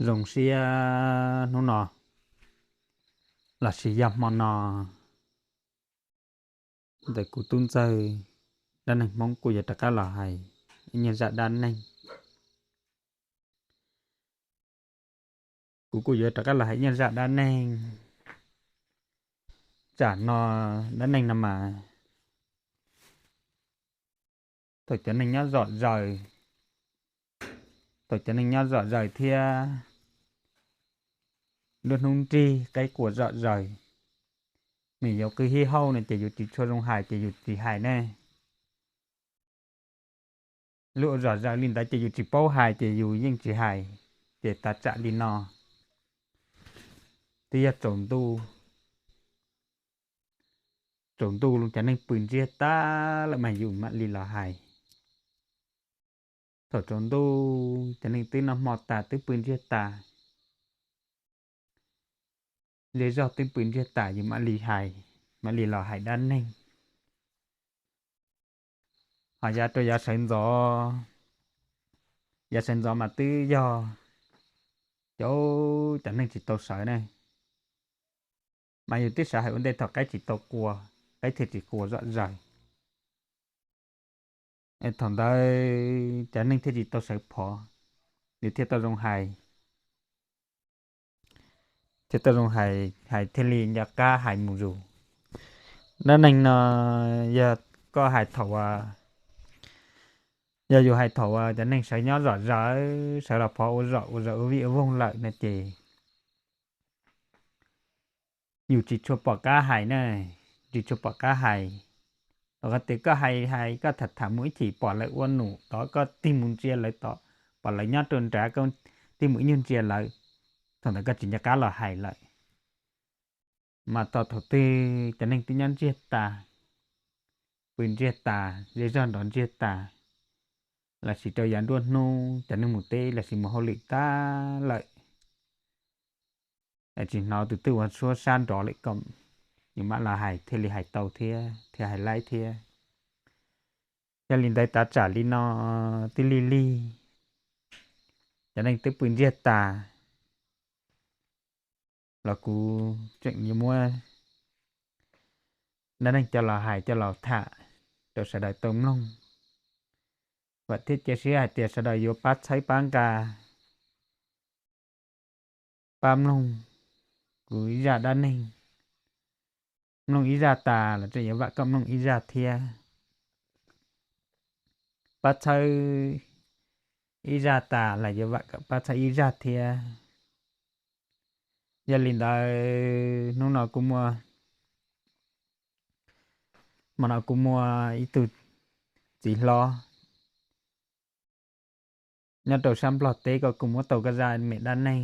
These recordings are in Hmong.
Zoo siab hnub no lossis yog hmo no ntawm kuv tub ntxawg dab neeg Hmoob kuj yuav rov qab los hais ib nyuag zaj dab neeg. Kuv kuj yuav rov qab los hais ib nyuag zaj dab neeg. Tsam no dab neeg no mas thaum cov neeg nyob zom zaws, thaum cov neeg nyob zom zaws thiab nruab hnub nrig qaib qua zom zaws, nws yuav qw hib hauj no ces yus tsis tshua zoo hais ces yus tsis hais ne. Lub ua zom zaws li ntawd ces yus tsis paub hais ces yus yeej tsis hais. Ces tav tsam li no, twb yog tsaus ntuj, tsaus ntuj cov neeg pw ntsiag tas lawm mas yus mam li los hais. Thaum tsaus ntuj cov neeg twb noj hmo tas twb pw ntsiag tas, zej zog twb pw ntsiag tas yus mam li hais, mam li los hais dab neeg. Ho yav rau yav sawv ntxov, yav sawv ntxov mas twb yog cov, cov neeg tsis tau sawv ne, mas yus twb sawv hais ua ntej thaum qaib tsis tau qua, qaib thiaj tsis qua zom zaws. Thaum ntawd cov neeg thiaj tsis tau sawv phov, yus thiaj tau zoo hais, thiaj tau zoo hais, hais thiaj li nco qab hais mus zus. Dab neeg no yog koj hais thaum, yog yus hais thaum cov neeg sawv nyob zom zaws, sawv los phov ua zom ua zaws ua vij ua voog lawm no ces yus tsis tshua pom qab hais na, tsis tshua pom qab hais. Rau qhov tias koj hais hais koj tham tham mus ib chim pom lawv ua num tod koj tig mus ntsia lawv tod, pom lawv nyob rau nrad koj tig mus ib nyuag ntsia lawv, thaum ntawd koj tsis nco qab los hais lawm. Mas tau thaum twg cov neeg twb nyob ntsiag tas, pw ntsiag tas, zej zog nrov ntsiag tas, lossis rau yav nruab hnub cov neeg mus teb lossis mus hauj lwm tag lawm, tsis hnov tus twg ua suab sab nrov lawm kom yus mam los hais thiaj li hais tau thiab thiaj hais laib thiab. Yog li ntawd tav tsam li no twb lig lig, cov neeg twb pw ntsiag tas los kuv tseem yuav muab dab neeg coj los hais coj los tham rau sawv daws tau mloog. Vam thiab cia siab hais tias sawv daws yuav pab txhawb pab nqa, pab mloog kuv ib zaj dab neeg. Mloog ib zaj tas los tseem yuav vam kom mloog ib zaj thiab. Pab txhawb ib zaj tas los yuav vam kom pab txhawb ib zaj thiab. Yog li ntawd hnub no kuv muaj, hmo no kuv muaj ib tug txiv hlob nyob rau sab Nplog teb, koj kuj muab tau koj zaj me dab neeg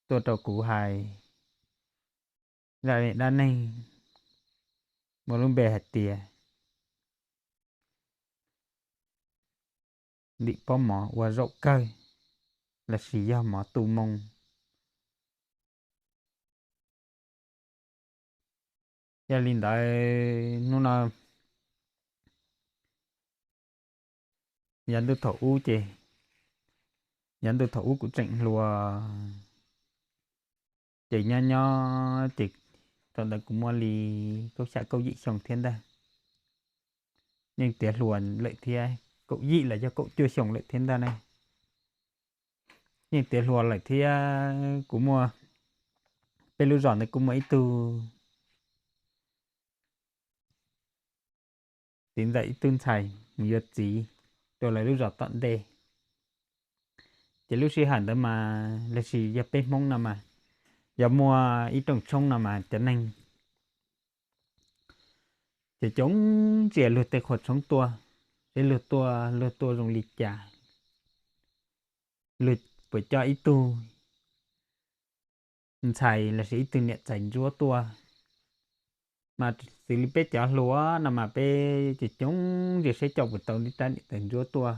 tuaj rau kuv hais. Zaj me dab neeg muaj lub npe hais tias ntim pob mov ua zaum kawg lossis yog mov tu moo. Yog li ntawd hnub no yav ntuj thaum ub ces, yav ntuj thaum ub kuv tseem hluas ces nyob nyob ces thaum ntawd kuv muaj li kaum xya kaum yim xyoo thiab ntag. Yeej tiav hluas lawm thiab, kaum yim los yog kaum cuaj xyoo lawm thiab ntag ne. Yeej tiav hluas lawm thiab kuv muaj, peb lub zos ntawd kuj muaj ib tug txiv ntxawm ib tug ntxhais mus yuav txiv rau lawv lub zos tom ntej. Ces lub sij hawm ntawd mas lossis yog peb Hmoob no mas yog muaj ib rooj tshoob no mas cov neeg ces coob ntsia luag tej qhua tshoob tuaj, seb luag tuaj, luag tuaj zoo li cas, luag puas coj ib tug ntxhais lossis ib tug niam tais ntsuab tuaj. Mas xws li peb cov hluas no mas peb ces coob ntsia seb coj puas tau ib rab niam tais ntsuab tuaj,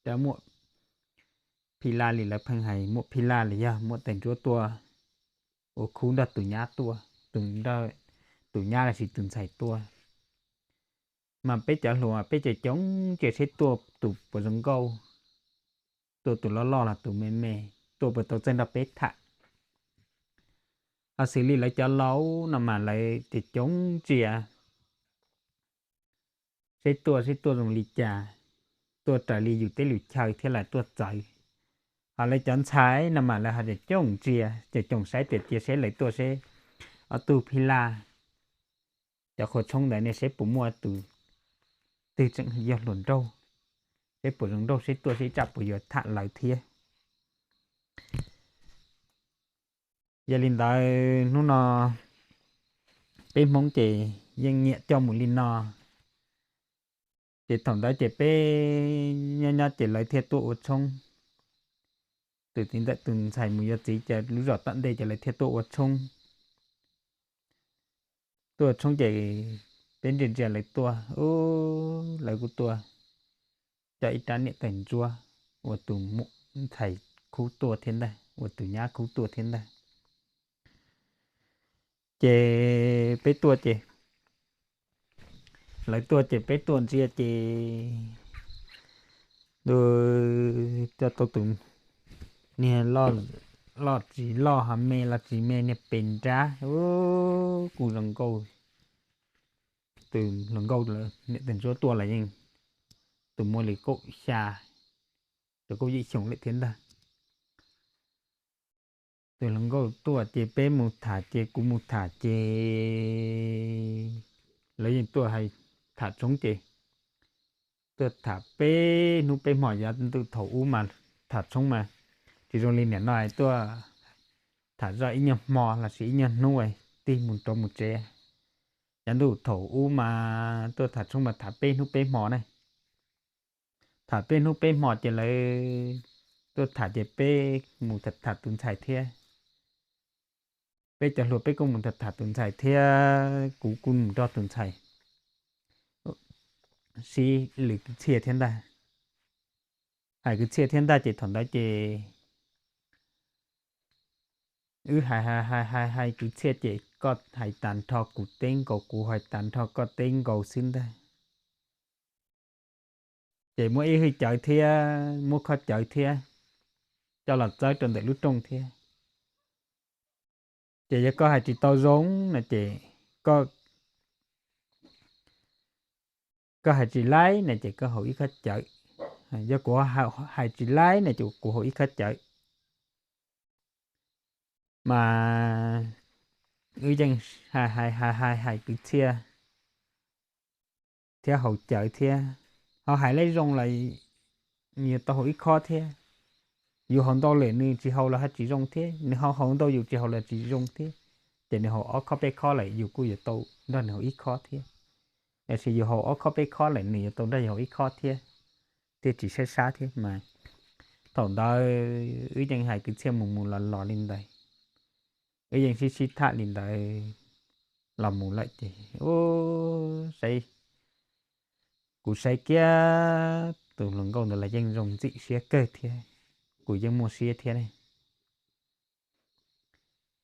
rab muam phi laj li lawv pheej hais, muam phi laj los yog muam tais ntsuab tuaj ua khub nrog tus nyab tuaj, tus, tus nyab lossis tus ntxhais tuaj. Mas peb cov hluas peb ces coob ntsia seb tuaj tus puas zoo nkauj. tua tus loj loj los tus me me, tua puas tau txawj nrog peb tham. Ho xws li lawv cov laus no mas lawv ces coob ntsia, seb tuaj seb tuaj zoo li cas, tuaj raws li yus teb lus chaw thiab lawv tuaj txawv. Ho lawv cov ntxhais no mas lawv ho coob ntsia, coob coob saib tias cia seb lawv tuaj seb ob tug phij laj cov qhua tshoob ntawd ne seb puas muaj tus twg tseem yog hluas nraug, seb puas zoo nraug seb tuaj seb tsam puas yuav tham lawv thiab. Yog li ntawd hnub no peb Hmoob ces yeej nyiam coj mus li no. Ces thaum ntawd ces peb nyob nyob ces lawv thiaj tuaj ua tshoob. Tus txiv ntawm tus ntxhais mus yuav txiv ces lub zos tom ntej ces lawv thiaj tuaj ua tshoob. Tuaj ua tshoob ces peb ntsia ntsia lawv tuaj, lawv kuj tuaj coj ib rab niam tais ntsuab, ua tus muam ntxhais khub tuaj thiab ntag, ua tus nyab khub tuaj thiab ntag. Ces peb tuaj ces lawv tuaj ces peb tuaj ntsia ces ntu coj tau tus niag loj tsis loj ho me los tsis me niag pes nrab, kuj zoo nkauj. Tus hluas nkauj niam tais ntsuab tuaj los yeej tus muaj li kaum xya, tus kaum yim xyoo lawm thiab ntag. Tus hluas nkauj tuaj ces peb mus tham ces kuv mus tham ces lawv yeej tuaj hais tham tshoob ces tuaj tham peb hnub peb hmo. Yav ntuj thaum ub mas tham tshoob mas tsis zoo li niaj no tuaj tham zoj ib nyuag hmo lossis ib nyuag hnub tig mus rau mus tsev. Yav ntuj thaum ub mas tuaj tham tshoob mas tham peb hnub peb hmo ne. Tham peb hnub peb hmo ces lawv tuaj tham ces peb mus tham tus ntxhais thiab. Peb cov hluas peb kuj mus tham tham tus ntxhais thiab kuv kuj mus nrog tus ntxhais sib lwm kwv txhiaj thiab ntag. Hais kwv txhiaj thiab ntag ces thaum ntawd ces wb hais hais hais hais kwv txhiaj ces koj hais tas nrho kuv teb nkaus, kuv hais tas nrho koj teb nkaus xwb ntag. Ces muab ib hwj cawv thiab muab khob cawv thiab coj los txawb rau ntawm lub rooj thiab. Ces yog koj hais tsis tau zoo no ces koj koj hais tsis laib no ces koj haus ib khob cawv. Yog kuv hais tsis laib no ces kuv haus ib khob cawv. Mas wb yeej hais hais hais hais kwv txhiaj thiab haus cawv thiab. Ho hais laib zoo los nws yuav tau haus ib khob thiab. Yus haus ntau lawm nws tsis haus los ho tsis zoo thiab, nws ho haus ntau yus tsis haus los tsis zoo thiab. Ces nws haus ob khob peb khob lawm yus kuj yuav tau nrog nws haus ib khob thiab. Yog tias yus haus ob khob peb khob lawm nws yuav tau nrog yus haus ib khob thiab, thiaj tsis sab sab thiab mas. Thaum ntawd wb yeej hais kwv txhiaj mus mus los los li ntawd, wb yeej sib sib tham li ntawd los mus lawm ces saib, kuv saib kiag tus hluas nkauj ntawd los yeej zoo ntxim siab kawg thiab, kuv yeej muaj siab thiab ne.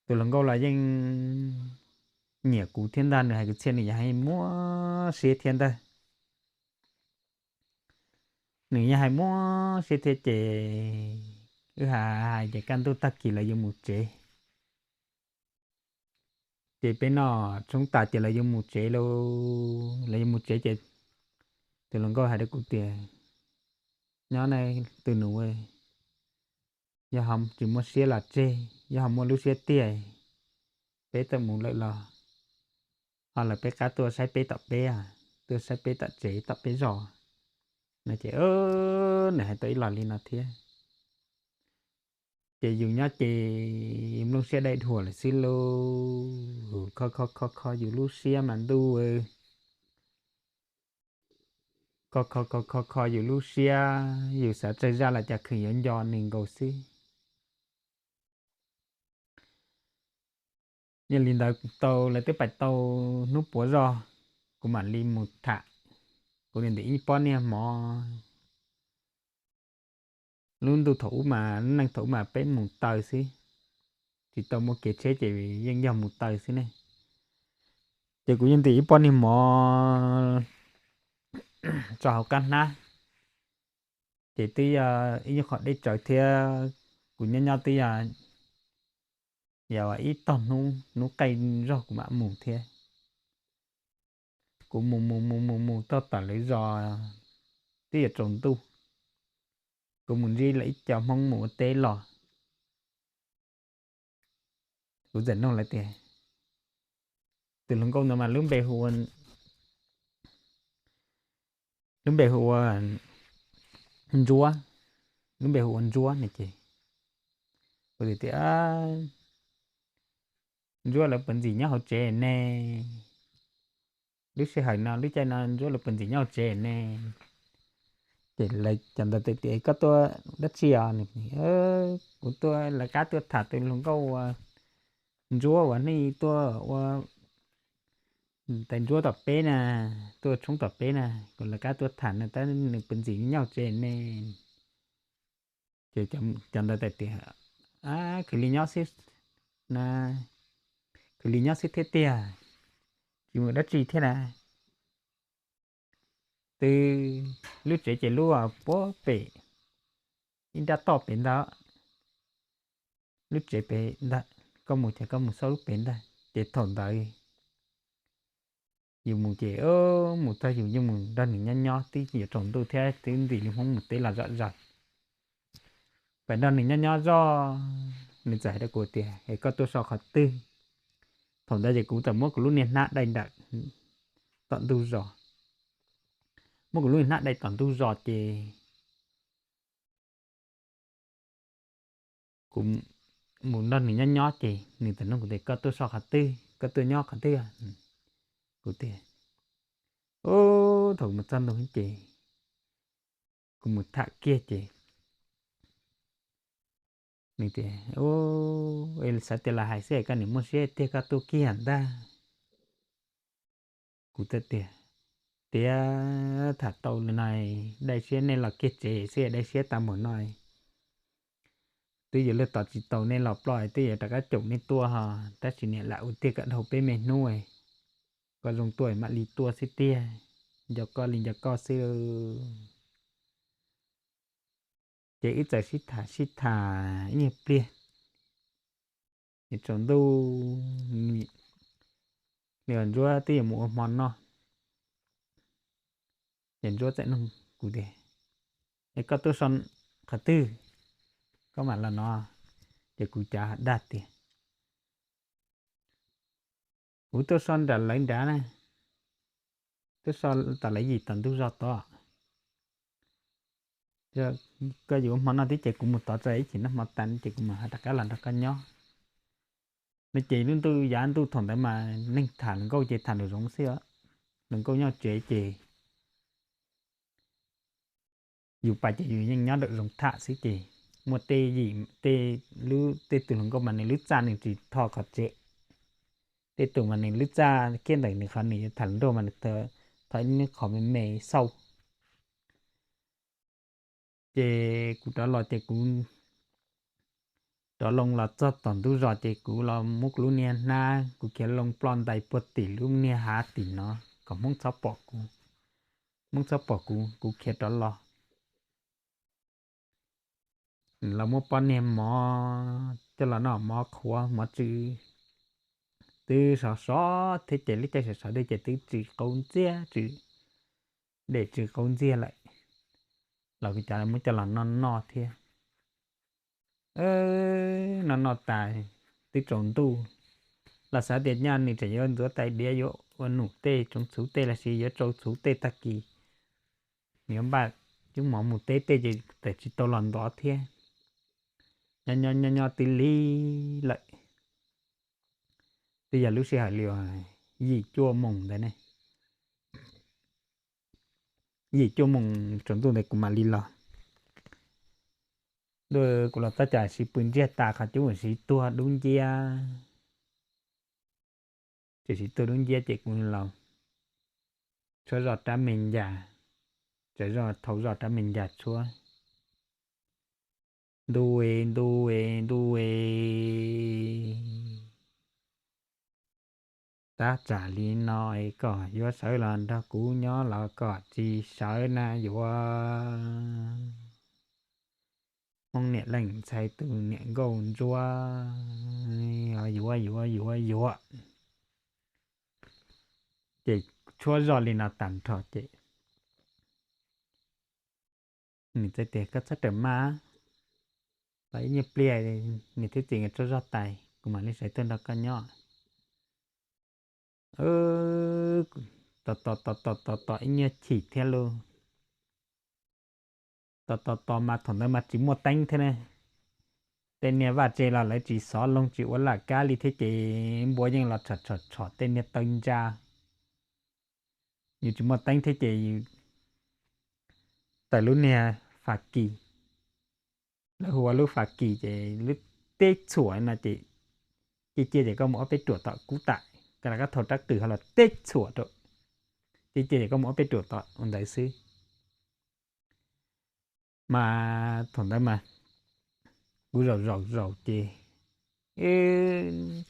Tus hluas nkauj los yeej nyiam kuv thiab ntag, nws hais kwv txhiaj nws yog hais muaj siab thiab ntag. Nws yog hais muaj siab thiab ces wb hais hais ces kaj ntuj tag kis lawv yuav mus tsev. Ces peb noj tshoob tas ces lawv yuav mus tsev lauj, lawv yuav mus tsev ces tus hluas nkauj hais rau kuv tias, nyob ne tus nus, yog ho tsis muaj siab los tseg, yog ho muaj lub siab tiag, peb tawm mus lawm los ho lawv peb qab tuaj saib peb tom peb, tuaj saib peb tom tsev tom peb zos no ces nws hais tau ib los li no thiab. Ces yus nyob ces mloog siab dai dhuam lawm xwb lauj, kho kho kho kho yus lub siab mas ntuj, kho kho kho kho kho yus lub siab, yus xav tsawg zaj los cas khwv yuav nco nws nkaus xwb. Yog li ntawd tau lawv twb pais tau hnub puav zog, kuv mam li mus tham. Kuv niam ntim ib pob niag mov, lub ntuj thaum ub mas lub neej thaum ub mas peb mus taw xwb, tsis tau muaj kev tsheb ces yeej yog mus taw xwb ne. Ces kuv yeej ntim ib pob niag mov tso hauv qab hnab, Ces twb yog ib nyuag qhov deb tsawv thiab, kuv nyob nyob twb yog, yog ib tog hnub, hnub qaij zog kuv mam mus thiab. Kuv mus mus mus mus mus txog tom lawv zos, twb yuav tsaus ntuj, kuv mus ntsib lawv ib co Hmoob mus ua teb los. Kuv txawm nug lawv tias, tus hluas nkauj ntawd mas lub npe hu ua, lub npe hu ua Ntsuab, lub npe hu ua Ntsuab no ces, kuv tias, Ntsuab lawv puas ntxim nyob hauv tsev ne? Lub sij hawm no lub caij no Ntsuab lawv puas ntxim nyob hauv tsev ne? Ces lawv cov ntawd tias, koj tuaj dab tsi os? Kuv tuaj lawv qab tuaj tham tus hluas nkauj ua Ntsuab uas nej tuaj ua tais Ntsuab tom peb na, tuaj tshoob tom peb na, kuv lawv qab tuaj tham no tab nws puas ntxim nyob hauv tsev ne? Ces cov ntawd tias, khwv li nyob xwb na, khwv li nyob xwb thiab tiag, tsis mus dab tsi thiab na. Twb lub tsev ces lub puag pem ib nrab toj pem ntag, lub tsev pem ntag, koj mus ces koj mus xauj lub pem ntag. Ces thaum ntawd yus mus ces mus txog yus yeej mus nrog nws nyob nyob, twb yuav tsaus ntuj thiab twb ntxim li Hmoob mus teb los zom zaws. Pem nrog nws nyob nyob zoj, nws txawm hais rau kuv tias, es koj tuaj so qhov twg? Thaum ntawd ces kuv txawm muab kuv lub niag hnab dai ntawm tom ntug zos, muab kuv lub niag hnab dai tom ntug zos ces kuv mus nrog nws nyob nyob ces nws txawm nug kuv tias, koj tuaj so qhov twg, koj tuaj nyob qhov twg? Kuv tias, ub, thaum kuv mus txog ntug ces kuv mus tham kiag ces nws tias, ub, xav tias los hais xwb, koj niam muaj siab tiag koj tuaj kiag ntag. Kuv txawm tias, tiav tham tau li no, dai siab nej los kiag tsev xwb, dai siab tas mus no, twb yuav luag tos tsis tau nej los ploj, twb yuav rov qab caum nej tuaj ho, tab sis niam lam ua tiag kom dhau peb me hnub, koj zoo tuaj mam li tuaj xwb tiag, nco koj li nco koj xwb. Ces wb txawm sib tham sib tham ib nyuag pliag, es tsaus ntuj li Ntsuab twb yuav mus ua hmo noj. Ces Ntsuab txawm nug kuv tias, es koj tuaj so qhov twg, koj mam los no? Ces kuv cav dag tias, kuv tuaj so nram lawv nrad na, tuaj so tom lawv yim tom ntug zos tod. Koj yuav ua hmo noj thiab ces kuv mus tod tso, ib chim noj hmo tas ces kuv mam rov qab los nrog koj nyob no. Ces lub ntuj yav ntuj thaum ntawd mas neeg tham hluas nkauj ces tham nraum zoov xwb, hluas nkauj nyob tsev ces yus pais ces yus yeej nyob nraum zoov tham xwb ces muaj tej yim tej, lub tej tus hluas nkauj mas nws lub txaj nws tsis tho qhov tsev, tej tus mas nws lub txaj kiag ntawm nws qhov nws yuav tham hluas nraug mas nws tho ib lub qhov me me xauj. Ces kuv rov los ces kuv rov loo los txog tom ntug zos ces kuv los muab kuv lub niag hnab, kuv khiav loo ploj ntais puag tim lub niag hav tim no kom Hmoob txhob pom kuv, Hmoob txhob pom kuv, kuv khiav rov los. Los muab pob niag mov coj los noj, mov qhuav mov tsw, twb sov sov thiab ces lub caij sov sov thiab ces twb tsw qau ntxiag, tsw dej tsw qau ntxiag lawm, los kuv cov muab coj los noj noj thiab. Noj noj tas twb tsaus ntuj, los xav tias nyaj nws tseem yuav ntxuav tais diav yuav ua num tej tsoov txhuv tej los sis yuav tsau txhuv tej tag kis, nws yuav npaj cub mov mus teb tej ces txawm tsis tau los ntov thiab. Nyob nyob nyob nyob twb lig lawm, twb yog lub sij hawm li yim cuaj moos ntawd ne, yim cuaj moos tsaus ntuj ntawd kuv mam li los. Ntuj, kuv los txog cas siv pw ntsiag tas qhov cub siv tuag dub nciab. Ces siv tuag dub nciab ces kuv los tshuab zoj rab me ncas, tshuab zoj, thau zoj rab me ncas tshuab. Ntuj es, ntuj es, ntuj es, tab tsam li no es kom yuav sawv los nrog kuv nyob los kom tsis sawv na yuav. leej ntxhais tus niam nkauj ntsuab yuav yuav yuav yuav. Ces tshuab zoj li no tag nrho ces nws txawm tias, Koj txhob rawm maj, tos ib nyuag pliag, niam thiab txiv nkawd tsaug zog tas kuv mam li sawv tuaj nrog koj nyob. Tos tos tos tos tos tos ib nyuag chim thiab lauj. Tos tos tos mas thaum ntawd mas tsis muaj teeb thiab ne. Tej niag vaj tse los lawv tsis xov loog tsis ua laj kab li thiab ces npua yeej los tshom tshom tshom tej niag taw ntsa. Yus tsis muaj teeb thiab ces yus tawm lub niag fas kis, lawv hu ua lub fas kis ces lub teb txhuam no ces cia cia ces koj mus ob peb ruam tom kub tam, koj rov qab thau rab qws ho los teb txhuam rau, cia cia ces koj mus ob peb ruam tom ua ntawd xwb. Mas thaum ntawd mas kuv zaum zaum zaum ces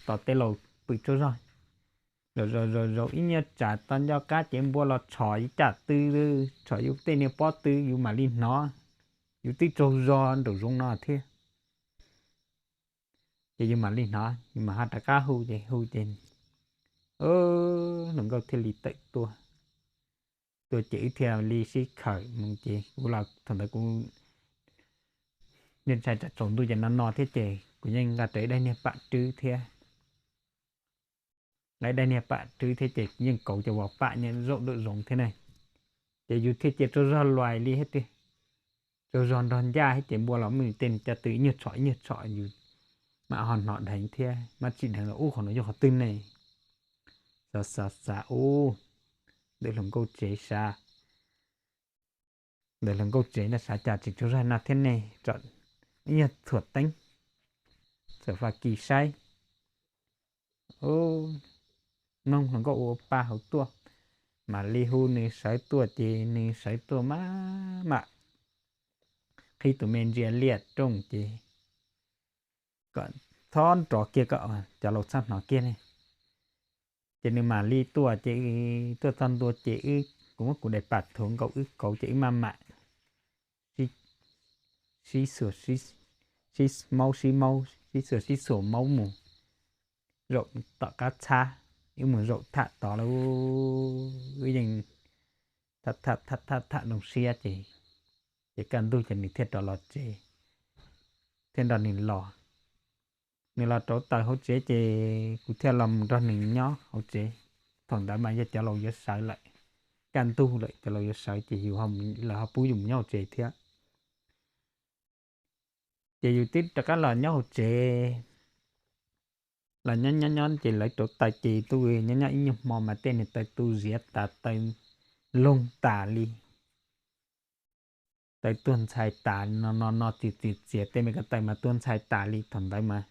tos tej laus pw tsaug zog, zaum zaum zaum zaum ib nyuag tsam tos nco qab ces npua los tshom yus caj tw, tshom yus tej niag pob tw yus mam li hnov, yus twb tsaug zog nraum zoov no thiab. Ces yus mam li hnov, yus mam ho rov qab hu ces hu ces hluas nkauj thiaj li tawm tuaj. Tuaj ces wb thiaj li sib khawm mus ces kuv los thaum ntawd kuv ntshai tsam tsaus ntuj ces no no thiab ces kuv yeej nqa rawv ib daim niag pam rwb thiab. Lawv daim niag pam rwb thiab ces yeej kauv cov vos pam nyob zaum nraum zoov thiab ne. Ces yus thiaj cia tsaug zog luais li thiab tiag, tsaug zog nrog ncaj thiab ces npua los muaj tej niag caj tw ib nyuag tshom ib nyuag tshom yus mam ho hnov dheev thiab, mam tsim dheev los ub qhov no yog qhov twg ne. Xav xav xav ub, ntawm hluas nkauj tsev sav, ntawm hluas nkauj tsev no sav cas tsis tsaug zog no thiab ne, tsom ib nyuag txhuam teeb, txhuam fas kis saib. Mloog hluas nkauj ua pa hauv tuaj, mam li hu nws sawv tuaj ces nws sawv tuaj maj mam qhib tus me ntsia liaj rooj ces kom txhob nrov kiag kom cov laus txhob hnov kiag ne. Ces nws mam li tuaj ces tuaj txog ntua ces wb, kuv muab kuv daim pam thuav nkaus wb kauv ces wb maj mam sib xuas, sib maub sib maub sib xuas sib xuas maub mus zaum tom qab txhab, wb mus zaum tham tod lauj, wb yeej tham tham tham tham zoo siab ces, ces kaj ntug ces nws thiaj rov los tsev, thiaj nrog nws los. Nws los rauv taws hauv tsev ces kuv thiaj los mus nrog nws nyob hauv tsev. Thaum ntawd mas yog cov laus yuav sawv lawm, kaj ntug lawm cov laus yuav sawv ces yus, lawv ho pub yus mus nyob hauv tsev thiab. Ces yus twb rov qab los nyob hauv tsev, los nyob nyob nyob ces lawv rauv taws ces tuaj nyob nyob ib nyuag hmo mas tej niag taw tu ziav tas taw loog tas li. Taw tuag ntxhais tas no no no txias txias txias tej me ko taw mas tuag ntxhais tas li thaum ntawd mas.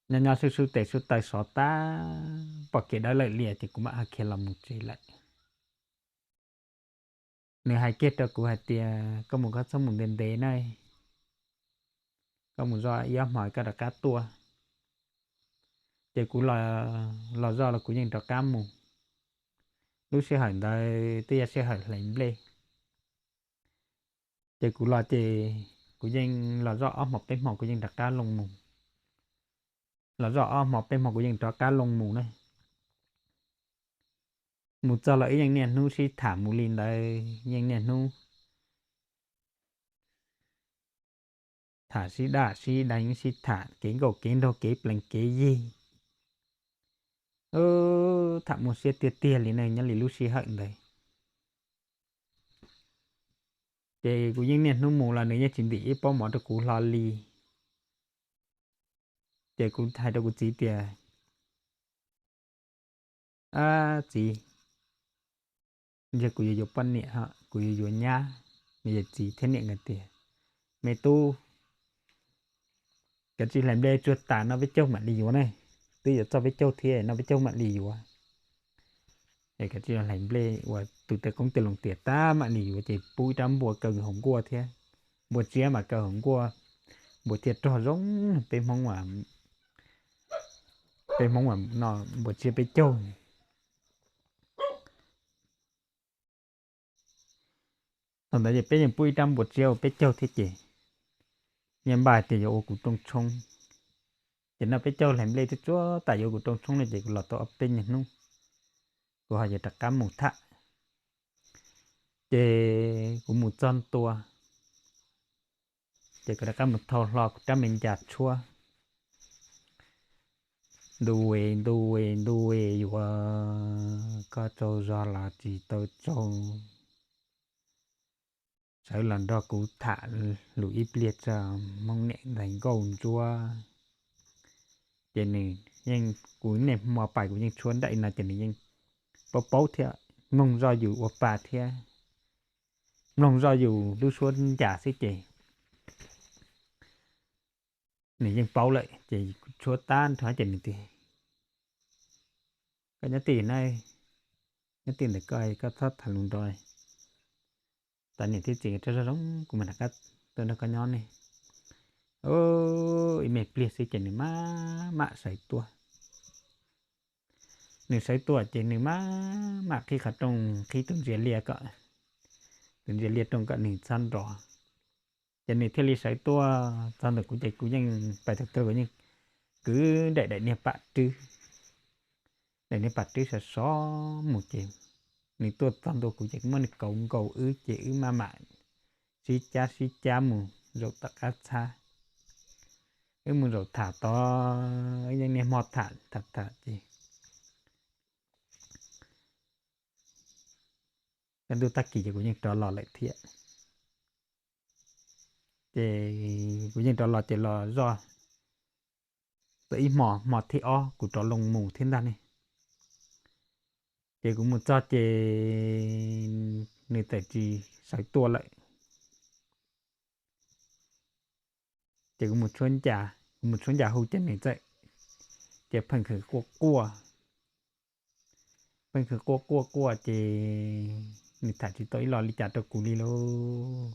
Nyob nyob sub sub tes sub taw sov tas, pom kev dawb lawm lias ces kuv mam ho khiav los mus tsev lawm. Nws hais kiag rau kuv hais tias koj mus koj txhob mus ntev ntev na, koj mus zoj ib ob hmo koj rov qab tuaj. Ces kuv los zoj los kuv yeej rov qab mus. Lub sij hawm ntawd twb yog sij hawm hlais nplej. Ces kuv los ces kuv yeej los zoj ob hmo peb hmo kuv yeej rov qab loo mus. Los zoj ob hmo peb hmo kuv yeej rov qab loo mus na. Mus txog los wb yeej niaj hnub sib tham mus li ntawd, yeej niaj hnub tham sib daj sib deev sib tham kev nkauj kev nraug kev plees kev yig. Tham muaj siab tiag tiag li ne nyob li lub sij hawm ntawd. Ces kuv yeej niaj hnub mus los nws yeej tsis ntim ib pob mov rau kuv hlo li. Ces kuv hais rau kuv txiv tias, Ab txiv, ntshe kuv yuav yuav poj niam ho kuv yuav yuav nyab. Nws yawm txiv thiab niam nkawd tias, Me tub, kav tsij hlais nplej tsuag tas noj peb caug mam li yuav ne. Twb yuav txog peb caug thiab noj peb caug mam li yuav. Es kav tsij hlais nplej uas tus tej qoob tej loo tias tab mam li yuav ces pub ib rab npua kaw hauv nkuaj thiab. Npua tsiab mas kaw hauv nkuaj, npua thiaj rog zoo. Peb Hmoob, peb Hmoob mas noj npua tsiab peb caug. Thaum ntawd ces peb yeej pub ib rab npua tsiab ua peb caug thiab ces Nyiaj npaj tias yuav ua kuv rooj tshoob, ces noj peb caug hlais nplej twb tsuab tas yuav ua kuv rooj tshoob no ces kuv los tau ob peb nyuag hnub, kuv ho yuav rov qab mus tham. Ces kuv mus txog ntua, ces kuv rov qab mus thau hlo kuv rab me ncas tshuab. Ntu es ntu es ntu es yuav, koj tsaug zog los tsis tau tsaug, sawv los nrog kuv tham lus ib pliag tso, Hmoob niam ntxais nkauj ntsuab. Ces nws yeej, kuv niaj hmo pais kuv yeej tshuab nraim no ces nws yeej paub paub thiab, mloog zoj yus ua pa thiab, mloog zoj yus lub suab ncas xwb ces nws yeej paub lawm ces tshuab tab nrho ces nws tias, koj nyob twj ywm na, nyob twj ywm ntawm koj, koj txhob tham lus nrov, tas niam thiab txiv rau zog zoo kuv mam rov qab tuaj nrog koj nyob ne. Ib me pliag xwb ces nws maj mam sawv tuaj. Nws sawv tuaj ces nws maj mam qhib qhov rooj, qhib tus ntsia liaj kom, tus ntsia liaj rooj kom nws txhob nrov. Ces nws thiaj li sawv tuaj txog ntawm kuv ces kuv yeej pais tag tag kuv yeej kwv daim daim niag pam rwb, daim niag pam rwb sov sov mus ces nws tuaj txog ntua kuv ces muab nws kauv nkaus wb ces wb maj mam sib cab sib cab mus zaum tom qab txhab. Wb mus zaum tham tod, yeej niaj hmo tham tham tham ces kaj ntug tag kis ces kuv yeej rov los lawm thiab. Ces kuv yeej rov los ces los zoj tau ib hmo, hmo thib ob kuv rov loo mus thiab ntag ne. Ces kuv mus txog ces nws txawm tsis sawv tuaj lawm. Ces kuv mus tshuab ncas, kuv mus tshuab ncas hu ces nws txawm, ces pheej khwv quaj quaj, pheej khwv quaj quaj quaj ces nws tham tsis tau ib lo li cas rau kuv li lauj.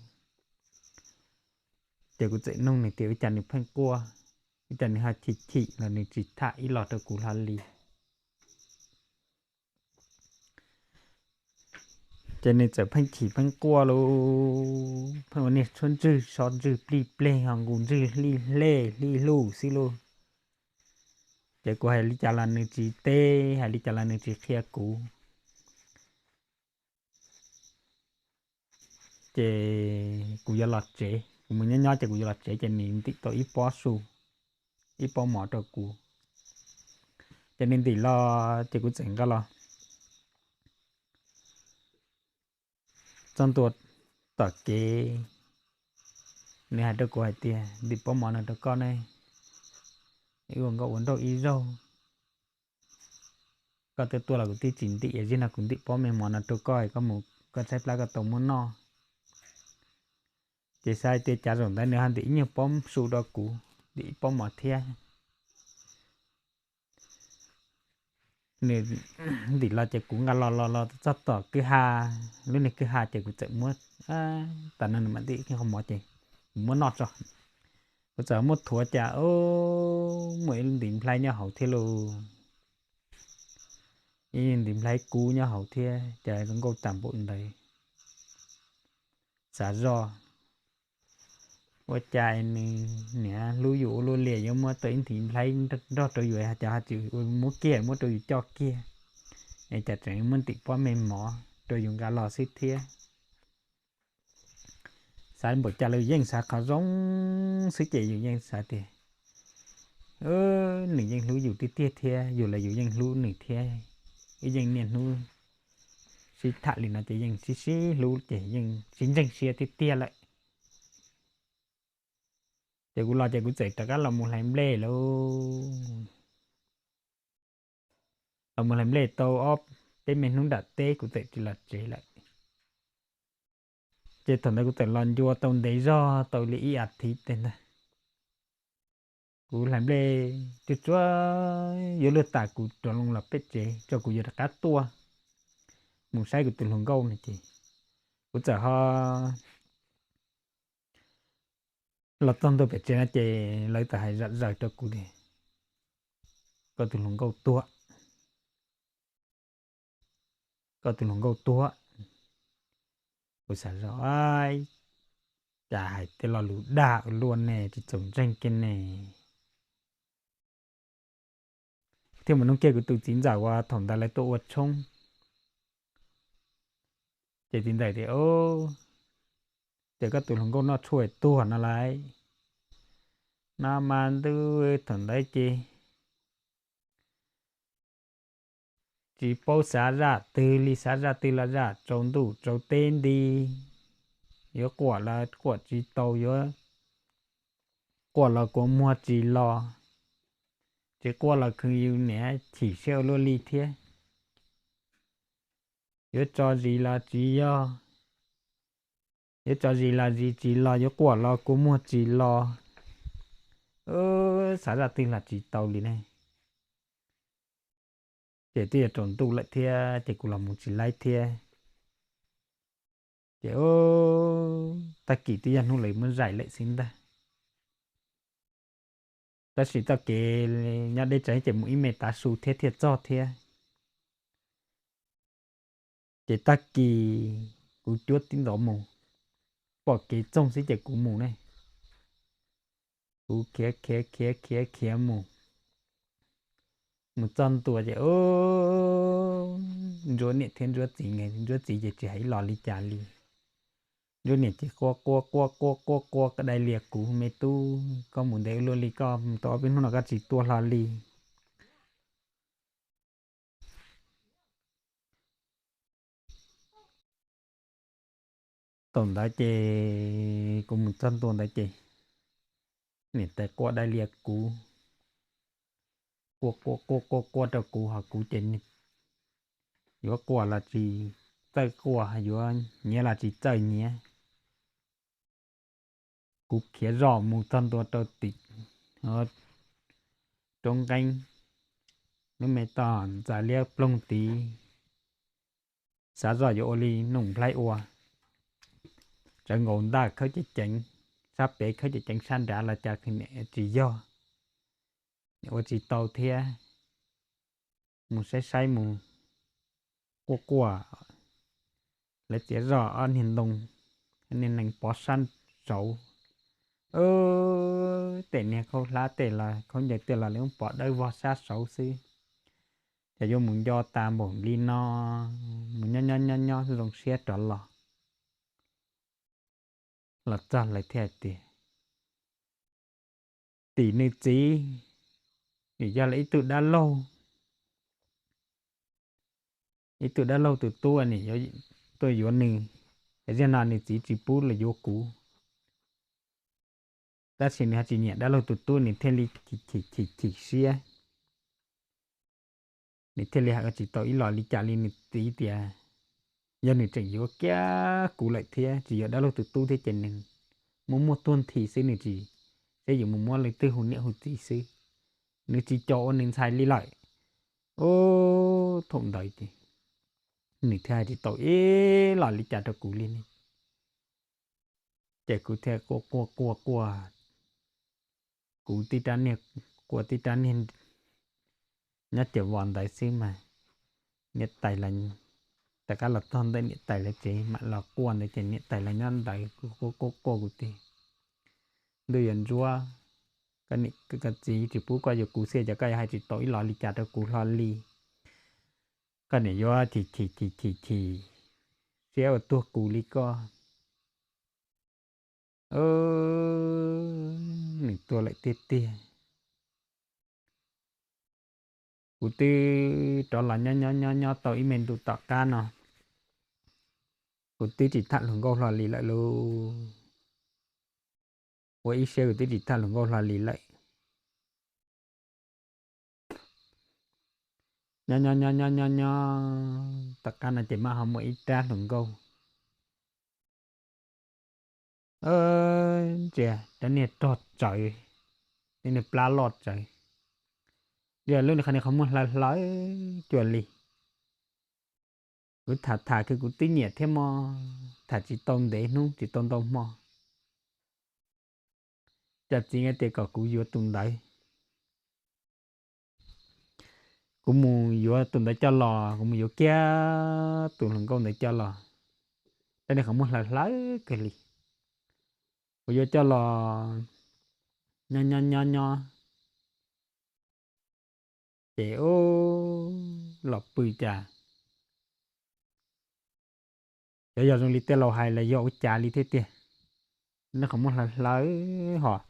Ces kuv txawm nug nws tias ua cas nws pheej quaj, ua cas nws ho chim chim los nws tsis tham ib lo rau kuv hlo li. Ces nws txawm pheej chim pheej quaj lauj, pheej ua niag tshuab ntswg so ntswg plij pleg ho nqus ntswg hlij hlej hlij hluj xwb lauj. Ces kuv hais li cas los nws tsis teb, hais li cas los nws tsis qhia kuv. Ces kuv yuav los tsev, kuv mus nyob nyob ces kuv yuav los tsev ces nws ntim tau ib pob su, ib pob mov rau kuv. Ces nws ntim los ces kuv txawm nqa los txog ntua tom kev, nws hais rau kuv hais tias ntim pob mov no rau koj ne, wb ua nkauj ua nraug ib zaug, koj twb tuaj los kuv twb tsis ntim, zaum no kuv ntim pob me mov no rau koj, koj mus koj tshaib plab koj tau muab noj. Ces xav hais tias cas zaum ntawd nws ho ntim ib nyuag pob su rau kuv, ntim ib pob mov thiab. Nws ntim los ces kuv nqa los los los txog tom kwj ha, lub niag kwj ha ces kuv txawm muab, tas no nws mam ntim qho mov ces kuv muab noj tso. Kuv txawm muab thuav cas muaj ib ntim nplhaib nyob hauv thiab lauj, ib ntim nplhaib kub nyob hauv thiab ces zoo nkauj tas npaum ntawd. Xav zoj, ua cas nws niaj hlub yus ua luaj li yuav muab tau ib ntim nplhaib nrog rau yus, cas ho tsis muab kiag, muab rau yus coj kiag, es cas tseem muab ntim pob me mov rau yus nqa los xwb thiab. Xav npaum cas los yeej xav qhov zoo xwb ces yus yeej xav tias nws yeej hlub yus tiag tiag thiab yus los yus yeej hlub nws thiab, wb yeej niaj hnub sib tham li no ces yeej sib sib hlub ces yeej sib ntseeg siab tiag tiag lawm. Ces kuv los ces kuv txawm rov qab los mus hlais nplej lauj. Los mus hlais nplej tau ob peb me hnub nram teb kuv txawm tsis los tsev lawm. Ces thaum ntawd kuv txawm los ncua tau ntev zog tau li ib as thiv tej ntag. Kuv hlais nplej tsuag tsuag yuav luag tas kuv rov loo los pem tsev tso kuv yuav rov qab tuaj mus saib kuv tus hluas nkauj no ces kuv txawm ho los txog ntua pem tsev no ces lawv txawm hais zom zaws rau kuv tias koj tus hluas nkauj tuag, koj tus hluas nkauj tuag. Kuv xav zoj, cas hais tej lo lus dag ua luaj ne, tsis txaus ntseeg kiag ne. Thiaj mus nug kiag kuv tus txiv ntxawm uas thaum ntawd lawv tuaj ua tshoob. Ces txiv ntxawm tias, Ces koj tus hluas nkauj noj tshuaj tuag no lauj? No mas ntuj, thaum ntawd ces tsis paub xav zaj twg li, xav zaj twg los zaj tsaus ntuj tsaus teb nti. Yuav quaj los quaj tsis tau, yuav quaj los kua muag tsis los, tsis quaj los khwv yus niam chim siab ua luaj li thiab. Yuav tso zis los tsis yog, yuav tso zis los zis tsis los, yuav quaj los kua muag tsis los. Xav zaj twg los tsis tau li ne. Ces twb yuav tsaus ntuj lawm thiab ces kuv los mus tsis laib thiab. Ces tag kis twb yog hnub lawv muab zais lawm xwb ntag. Tab sis txoj kev nyob deb tsawv ces mus ib me tav su thiab thiaj txog thiab. Ces tag kis kuv cuab tib ntov mus, pom kev txoog xwb ces kuv mus ne. Kuv khiav khiav khiav khiav khiav mus, mus txog ntua ces ntsuab niam thiab ntsuab txiv, ntsuab txiv ces tsis hais ib los li cas li. Ntsuab niam ces quaj quaj quaj quaj quaj quaj dai lias kuv, Me tub, koj mus ntev ua luaj li, koj mus tau ob peb hnub no koj tsis tuaj hlo li. Thaum ntawd ces kuv mus txog ntua ntawd ces niam tais quaj dai lias kuv, quaj quaj quaj quaj quaj rau kuv, ho kuv ces yuav quaj los tsis txawj quaj, yuav nyiav los tsis txawj nyiav. Kuv khiav zoj mus txog ntua rau tim roob nqeeb, lub me toj ntxas liab ploog tid, xav zoj yuav ua li Nuj Nplhaib ua, tsawv nkaus ntaj khawb ceev ceev, sab pem khawb ceev ceev sab nrad los cas niam tsis yog, niam ua tsis tau thiab. Mus saib saib mus, quaj quaj, lawv txiav zoj ob niag ntoo, niag nees pov sab saud, tej niag khaub hlab tej los khaub ncaws tej los lawv pov dawb vog sab saud xwb. Ces yuav mus nco tas npaum li no, mus nyob nyob nyob nyob zoo siab rov los. Los txog lawv thiaj hais tias, tim nws txiv, nws yog lawv ib tug dab laug, ib tug dab laug tus tub, nws tuaj yuav nws, es zaum no nws txiv tsis pub los yuav kuv, tab sis nws ho tsis nyiam dab laug tus tub, nws thiaj li chim chim chim siab. Nws thiaj li hais ua tsis tau ib los li cas li, nws txiv tias yog nws tseem yuav kiag kuv lawm thiab tsis yuav dab laug tus tub thiab ces nws muaj muaj tuag nthi xwb, nws tsis, seb yuav mus muab leej twg hu niam hu txiv xwb, nws tsis co ua nws ntxhais li lawm. Ub, thaum ntawd ces nws thiaj hais tsis tau ib los li cas rau kuv li ne. Ces kuv thiaj quaj quaj quaj quaj, kuv tib rab niag, quaj tib rab niag nyob ces vos ntawd xwb mas, niam tais los, tom qab los txog ntawm niam tais lawv tsev mam los quaj ntawd ces niam tais los nyob ntawd quaj quaj quaj kuv tias, ntuj yuav ntsuab, koj txiv tsis pub koj yuav kuv xwb ces koj yuav hais tsis tau ib los li cas rau kuv hlo li. Koj niam yuav chim chim chim chim chim siab ua tuag kuv li koj. Nws tuag lawm tiag tiag. Kuv twb rov los nyob nyob nyob nyob tau ib me ntu tom qab no, kuv twb tsis tham hluas nkauj hlo li lawm lauj. Ua ib siab kuv twb tsis tham hluas nkauj hlo li lawm. Nyob nyob nyob nyob nyob nyob tom qab no ces mam ho muaj ib rab hluas nkauj. Ntsia rab niag rog tsawv, niag plab loj tsawv, yog lub niag qhov niag qhov muag hlawv hlawv cuag li. Kuv tham tham kws kuv twb nyiam thiab mog, tham tsis tau ntev hnub tsis tau ntau hmo. Cov txiv nkawd tias kom kuv yuav tus ntawd. Kuv mus yuav tus ntawd coj los, kuv mus yuav kiag tus hluas nkauj ntawd coj los, rab niag qhov muag hlawv hlawv kawg li. kuv yuav coj los nyob nyob nyob nyob, ces ub, los pw cas xyov yog zoo li tej laus hais los yog ua cas li thiab tiag. Nws qhov muag hlawv hlawv hos,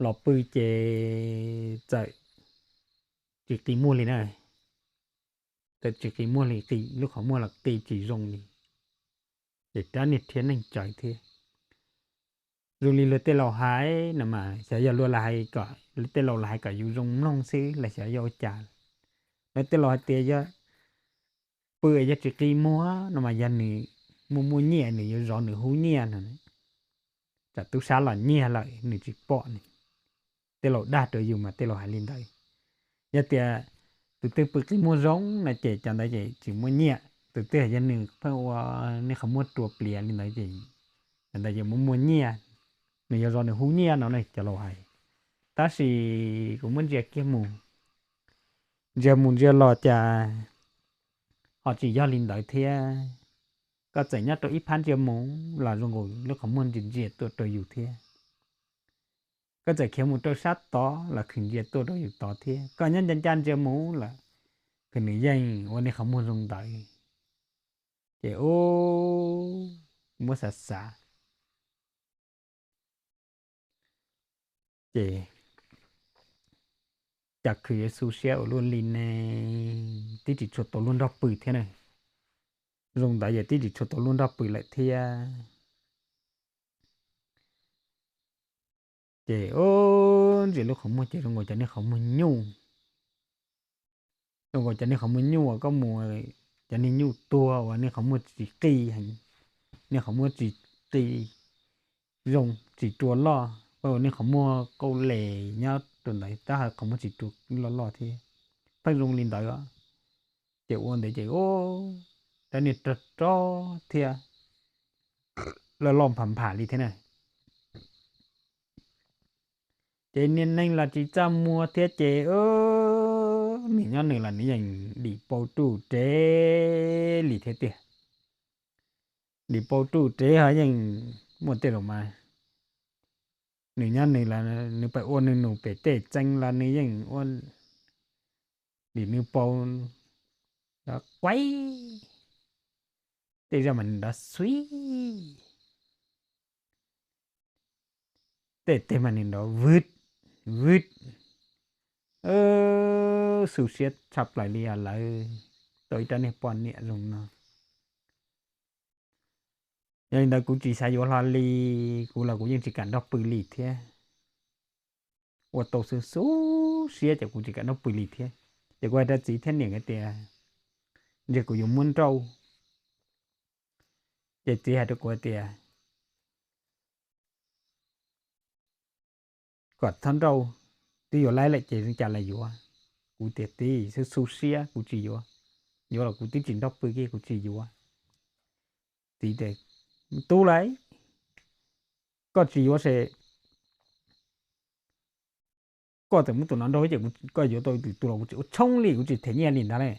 los pw ces txawm tsis qi muag li na. Txawm tsis qi muag li, qi lub qhov muag los qi tsis zoo li. Ces rab niag rhiab neeg tsawv thiab. Zoo li luag tej laus hais no mas xyov yog luag lam hais kom, luag tej laus lam hais kom yus zoo mloog xwb los xyov yog ua cas. Luag tej laus hais tias yog pw yog tsis qi muag no mas yog nws muaj muaj nyiaj, nws yuav zov nws hub nyiaj no. Tsam tub sab los nyiag lawm nws tsis pom nws. Tej laus dag rau yus mas tej laus hais li ntawd. Yog tias tus twg pw qi muag zoo no ces cov ntawd ces tsis muaj nyiaj. Tus twg yog nws pheej ua niag qhov muag rua pliav li ntawd ces cov ntawd ces muaj muaj nyiaj, nws yuav zov nws hub nyiaj no ne cov laus hais. Tab sis kuv muab ntsia kiag mus, ntsia mus ntsia los cas ho tsis yog li ntawd thiab. Koj txawm nyob rau ib phab ntsia mus los zoo nkaus lub qhov muag ntsia ntsia tuaj rau yus thiab. Koj txawm khiav mus rau sab tod los khwv ntsia tuaj rau yus tod thiab. Koj nyob ncaj ncaj ntsia mus los khwv nws yeej ua niag qhov muag zoo ntawd. Ces ub, muab xav xav ces cas khwv yuav xu siab ua luaj li ne, twb tsis tshua tau luag nrog pw thiab na. Zoo ntawd yog twb tsis tshua tau luag nrog pw lawm thiab. Ces ub, ntsia lub qhov muag ces zoo nkaus cov niag qhov muag nyuj, zoo nkaus cov niag qhov muag nyuj uas koj mus, cov niag nyuj tuag uas niag qhov muag tsis qi, niag qhov muag tsis qi zoo, tsis rua loj, ua niag qhov muag qauj les nyob rau ntawd tab sis qhov muag tsis rua loj loj thiab. Pheej zoo li ntawd os. Ces ua ntawd ces ub, rab niag rog rog thiab, loj loj npham npham li thiab na. Ces niag neeg los tsis txaj muag thiab ces nws nyob nws los nws yeej dim pau ruj rev li thiab tiag. Dim pau ruj rev ho yeej muaj tej zaum mas nws nyob nws los nws pab ua nws nus pem tej txee los nws yeej ua dim nws pau quaib, tej zaj mas nws nrov xuib, tej teg mas nws nrov vwb vwb. Xu siab tshaj plaws li os lawv, tau ib rab niag poj niam zoo no. Yog li ntawd kuv tsis xav yuav hlo li, kuv los kuv yeej tsis kam nrog pw li thiab. Ua tau xu xu siab ces kuv tsis kam nrog pw li thiab. Ces kuv hais rau txiv thiab niam hais tias ntshe kuv yuav muab nrauj. Ces txiv hais rau kuv hais tias kom txhob nrauj, twb yuav laib lawm ces zoo cas los yuav. Kuv tias txiv, xu xu siab kuv tsis yuav, yuav los kuv twb tsis nrog pw kiag kuv tsis yuav. Txiv tias tub lauj, koj tsis yuav ces koj txawm muab tus no nrauj ces koj yuav tau tus los kuv tsis ua tshoob li, kuv tsis them nyiaj li ntag lauj.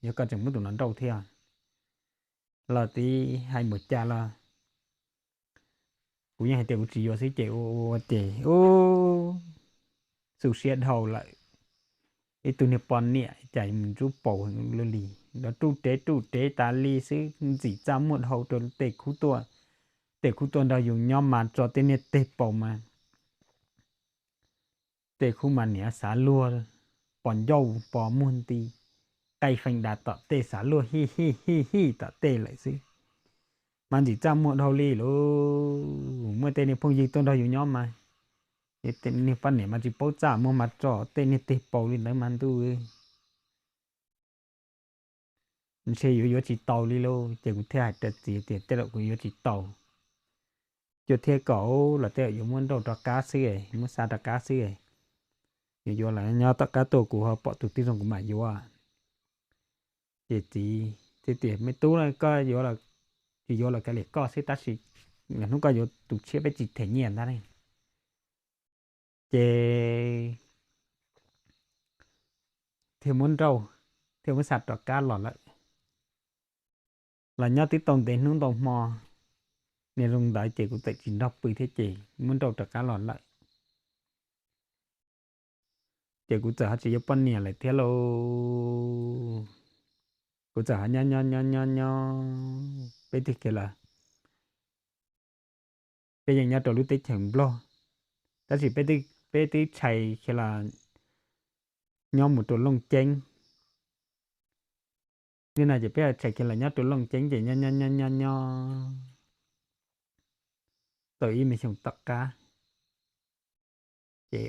Yog koj tseem muab tus no nrauj thiab los txiv hais npaum cas los kuv yeej hais tias kuv tsis yuav xwb ces ua ua ces ub, xu siab dhau lawm. Ib tug niag poj niam cas mus ntsub paus heev luaj li, nrov ruj rev ruj rev tas li xwb, ntxim txaj muag dhau rau tej khub tuaj, tej khub tuaj nrog yus nyob mas tso tej niag teg paus mas tej khub mas niam xav luag, pos ncauj pos muag nti, qaij feem das tom tej xav luag hij hij hij hij tom tej lawm xwb. Mas ntxim txaj muag dhau li lauj, muaj tej niag phooj ywg tuaj nrog yus nyob mas niag poj niam mas tsis paub txaj muag mas tso tej niag teg paus li ntawd mas ntuj, ntshe yuav yuav tsis tau li lauj. Ces kuv thiaj hais rau txiv tias tej zaum kuv yuav tsis tau. Cuaj thiab kaum los tej zaum yuav muab nrauj rov qab xwb, muab xa rov qab xwb. Yuav yuav los nyob tom qab tuaj kuv ho pom tus twg zoo kuv mam yuav. Ces txiv thiaj tias me tub, koj yuav los tsis yuav los kav liam koj xwb tab sis hnub koj yuav tus tshiab peb tsis them nyiaj ntag ne. Ces thiaj muab nrauj, thiaj muab xa rov qab los lawm. Los nyob twb tau ntev hnub ntau hmo, niag zoo ntawd ces kuv txawm tsis nrog pw thiab ces muab nrauj rov qab los lawm. Ces kuv txawm ho tsis yuav poj niam lawm thiab lauj. Kuv txawm ho nyob nyob nyob nyob nyob peb twb kiag los, peb yeej nyob rau lub teb chaws Nplog, tab sis peb twb, peb twb tshais kiag los nyob mus rau Looj Ceeb. Niaj no ces peb tshais kiag los nyob rau Looj Ceeb ces nyob nyob nyob nyob nyob tau ib me xyoo tom qab ces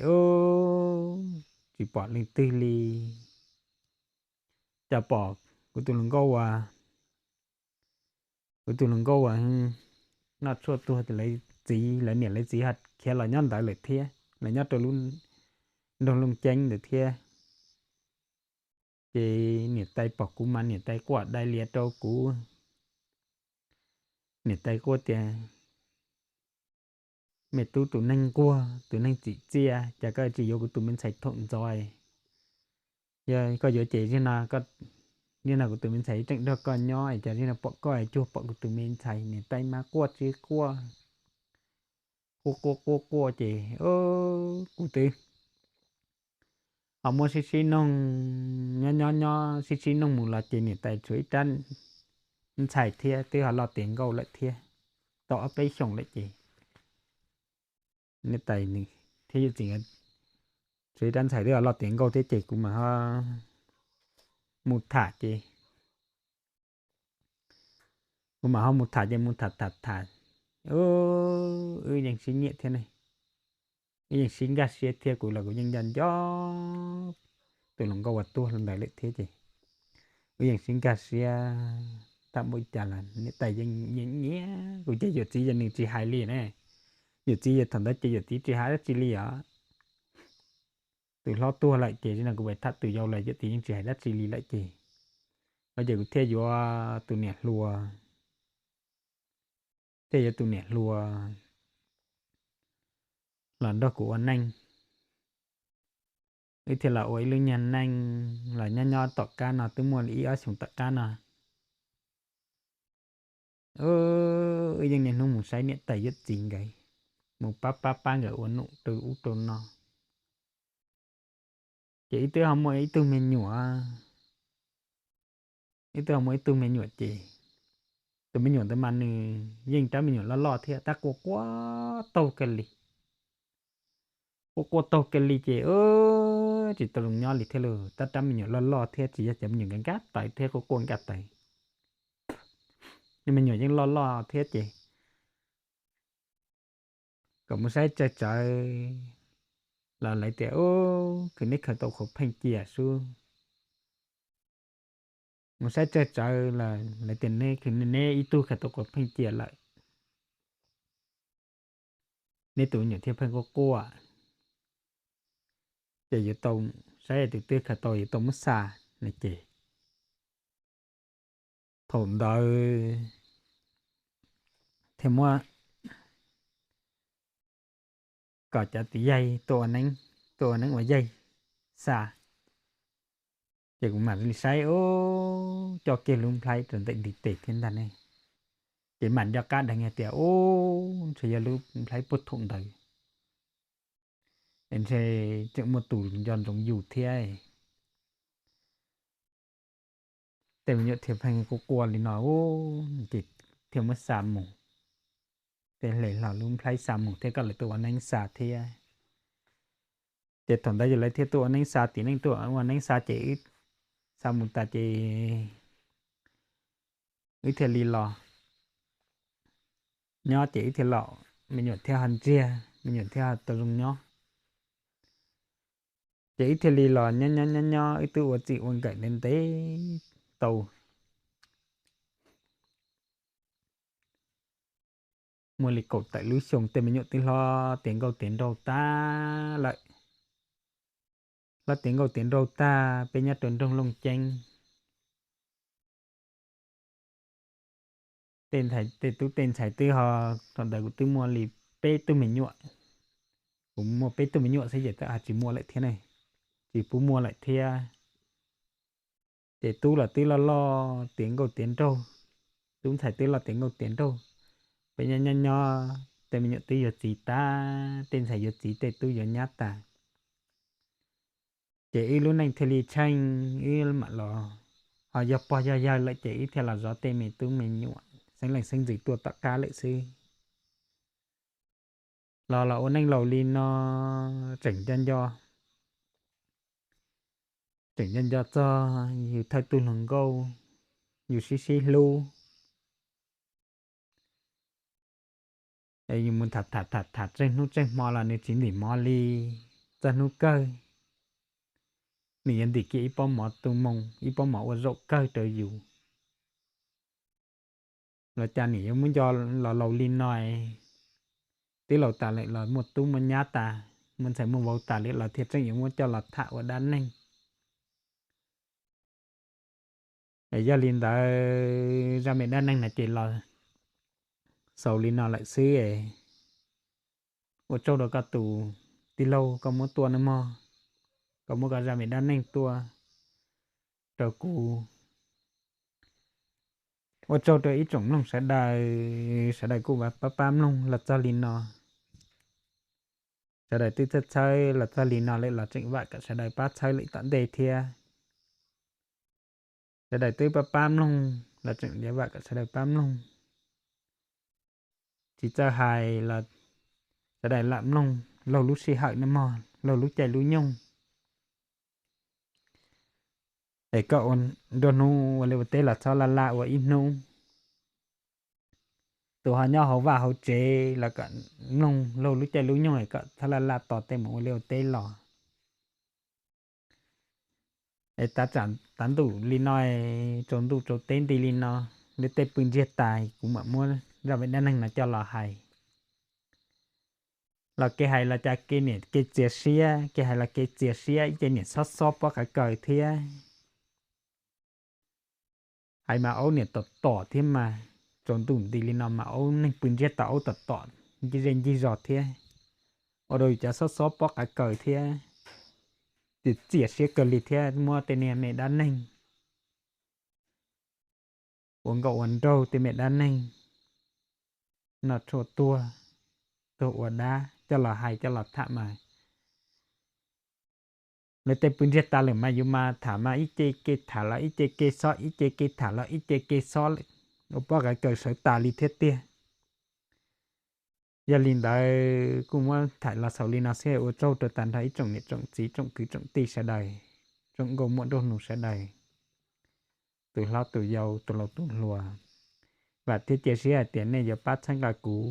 tsis pom leej twg li. Cas pom kuv tus hluas nkauj uas, kuv tus hluas nkauj uas noj tshuaj tuag, lawv txiv lawv niam lawv txiv ho khiav los nyob ntawd lawm thiab, los nyob rau lub nroog Looj Ceeb ntawd thiab. Ces niam tais pom kuv mas niam tais quaj dai lias rau kuv. Niam tais quaj tias, me tub, tus neeg nquag tus neeg txim txiaj, cas koj tsis yuav kuv tus me ntxhais thaum ntxov? Yog koj yuav ces ziag no, ziag no kuv tus me ntxhais tseem nrog koj nyob es cas ziag no pom koj es cuag pom kuv tus me ntxhais. Niam tais mas quaj tsis quaj, quaj quaj quaj quaj ces kuv twb ho muab sib sib noog, nyob nyob nyob sib sib noog mus los ces niam tais tshuav ib rab ntxhais thiab twb ho loj tiav nkauj lawm thiab, tau ob peb xyoos lawm ces niam tais thiab yawm txiv tshuav ib rab ntxhais twb ho loj tiav nkauj thiab ces kuv mam ho mus tham ces, kuv mam ho mus tham ces mus tham tham tham, wb yeej sib nyiam thiab ne, wb yeej sib nkag siab thiab, kuv los kuv yeej nco nco tus hluas nkauj uas tuag ntawd lawm thiab ces wb yeej sib nkag siab tag npaum li cas los niam tais yeej nyiam nyiam kuv ces yawm txiv ces nws tsis hais li ne. Yawm txiv ces thaum ntawd ces yawm txiv tsis hais dab tsi li os. Tus hlob tuag lawm ces ziag no kuv pais tham tus yau los yawm txiv yeej tsis hais dab tsi li lawm ces, no ces kuv thiaj yuav tus niam hluas, thiaj yuav tus niam hluas los nrog kuv ua neej. Wb thiaj los ua ib lub nyuag neej los nyob nyob tom qab no twb muaj li ib ob xyoos tom qab no, wb yeej niaj hnub mus saib niam tais yawm txiv nkawd, mus pab pab pab nkawd ua num rau ub rau no. Ces wb twb ho muaj ib tug me nyuam, wb twb ho muaj ib tug me nyuam ces tus me nyuam ntawd mas nws yeej rab me nyuam loj loj thiab tab quaj quaj taug kiag li. Quaj quaj taug kiag li ces tsis tau zoo nyob li thiab lauj, tab rab me nyuam loj loj thiab tsis yog cov me nyuam nkaj nkaj tawv thiab quaj quaj nkaj tawv. Me nyuam yeej loj loj thiab ces kom mus saib tsawg tsawv los lawv tias, ub, khwv neb khaws tau qhov pheej cia sub. Mus saib tsawg tsawv los lawv tias, neb khwv neb ib tug khaws tau qhov pheej cia lawm, neb tus me nyuam thiaj pheej quaj quaj, ces yuav tau saib tus twg khaws tau yuav tau muab xa no ces thaum ntawd thiaj muab kom cov tis yaig tuaj ua neeb, tuaj ua neeb ua yaig xa. Ces kuv mam li saib, ub, coj kiag lub nplhaib rau ntawm ntiv tes thiab ntag ne. Ces mam nco qab deev hais tias, ub, ntshe yog lub nplhaib puag thaum ntawd, ntshe tseem muaj tus nco ntsoov yus thiab. Tej me nyuam thiaj pheej quaj quaj li no, ub, ces thiaj muab xa mus. Tej hle hlo lub nplhaib xa mus thiab, koj lawv tuaj ua neeb xa thiab. Ces thaum ntawd ces lawv thiaj tuaj ua neeb xa, tim neej tuaj ua neeb xa ces wb xa mus tas ces wb thiaj li los nyob ces wb thiaj los, me nyuam thiaj ho ntsiag, me nyuam thiaj ho tau zoo nyob. Ces wb thiaj li los nyob nyob nyob nyob, wb twb ua txij ua nkawm ntev ntev tau muaj li kaum tawm lub xyoo, tej me nyuam twb hlob tiav nkauj tiav nraug tag lawm. Hlob tiav nkauj tiav nraug tag, peb nyob rau nroog Looj Ceeb. Tej tub tej ntxhais twb ho, thaum ntawd kuv twb muaj li peb tug me nyuam. Kuv muaj peb tug me nyuam xwb ces twb ho tsis muaj lawm thiab ne, tsis pub muaj lawm thiab. Ces tub los twb loj loj tiav nkauj tiav nraug, tub ntxhais twb loj tiav nkauj tiav nraug, Peb nyob nyob nyob, tej me nyuam twb yuav txiv tas, tej ntxhais yuav txiv, tej tub yuav nyab tas, ces wb lub neej thiaj li tsheej, wb mam los ho yog pog yog yawg lawm ces wb thiaj los zov tej me tub me nyuam xeeb leej xeeb ntxwv tuaj tom qab lawm xwb. Los los ua neej laus li no, tseem nco nco, tseem nco nco txog yus thawj tug hluas nkauj, yus sib sib hlub, es yus mus tham tham tham tham tsheej hnub tsheej hmo los nws tsis ntim mov li. Txog hnub kawg, nws yuav ntim kiag ib pob mov tu moo, ib pob mov ua zaum kawg rau yus. Los cas nws yuav muab nco los laus li no, twb laus tas lawm los muaj tub muaj nyab tas, muaj ntxhais muaj vauv tas li los thiaj tseem yuav muab coj los tham ua dab neeg. Es yog li ntawd zaj me dab neeg no ces los xaus li no lawm xwb es, ua tsaug rau koj tus tij laug koj muab tuaj nawb mog, koj muab koj zaj me dab neeg tuaj rau kuv. Ua tsaug rau ib tsoom mloog sawv daws, sawv daws kuj pab pab mloog los txog li no. Sawv daws twb txhawb txhawb los txog li no lawm los tseem vam kom sawv daws pab txhawb lawm tom ntej thiab. Sawv daws twb pab pab mloog los tseem vam kom sawv daws pab mloog. Tsis txawj hais los sawv daws lam mloog laug lub sij hawm nawb mog, laug lub caij lub nyoog. Es koj ua nruab hnub ua liaj ua teb los txhob laj laj ua ib hnub. Tus ho nyob hauv vaj hauv tsev los kom mloog laug lub caij lub nyoog es kom txhob laj laj tos tej mus ua liaj ua teb los. Es tav tsam tav ntuj li no, tsaus ntuj tsaus teb nti li no, lawv tej pw ntsiag tas kuv mam muab zaj me dab neeg no coj los hais. Los kev hais los cas kev niam kev txias siab, kev hais los kev txias siab, ib ce niam xob xob pob qav kaws thiab. Hais mas aub niam tom tom thiab mas, tsaus ntuj nti li no mas aub neeg pw ntsiag tau aub tom tom ncig zej ncig zos thiab, ua rau yus cov xob xob pob qav kaws thiab. Txias txias siab kawg li thiab muab tej niag me dab neeg ua nkauj ua nraug tej me dab neeg noj tshuaj tuag, tuag ua dab coj los hais coj los tham mas, lawv tej pw ntsiag tas lawm mas yus mas tham mas ib ce ke tham los ib ce ke xob, ib ce ke tham los ib ce ke xob, ua pob qav kaws sawv tas li thiab tiag. Yog li ntawd kuj muab tham los xaus li no xwb, ua tsaug rau tag nrho ib tsoom niam tsoom txiv tsoom kwv tsoom tij sawv daws, tsoom nkauj muam nraug nus sawv daws, tus hlob tus yau tus laus tus hluas. Vam thiab cia siab hais tias nej yuav pab txhawb nqa kuv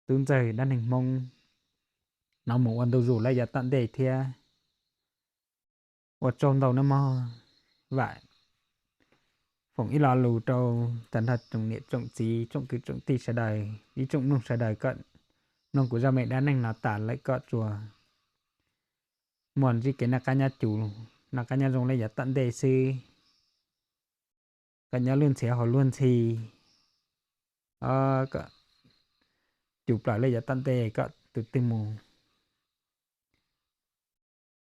tub ntxawg dab neeg Hmoob no mus ua ntu zus lawm yav tom ntej thiab. Ua tsaug ntau nawb mog. Vam foom ib lo lus rau tag nrho tsoom niam tsoom txiv tsoom kwv tsoom tij sawv daws, ib tsoom mloog sawv daws, koj mloog kuv zaj me dab neeg no tas lawm koj tsuas muaj ntsib kev noj qab nyob zoo lawm yav tom ntej xwb. Koj nyob luag ntxhi haus luag ntxhi, koj cug plaws lawm yav tom ntej koj tus twg mus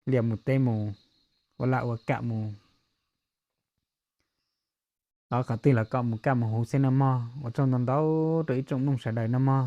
liaj mus teb mus ua laj ua kam mus, qhov twg los koj mus kaj mus huv xwb nawb mog. Ua tsaug ntau ntau rau ib tsoom mloog sawv daws nawb mog.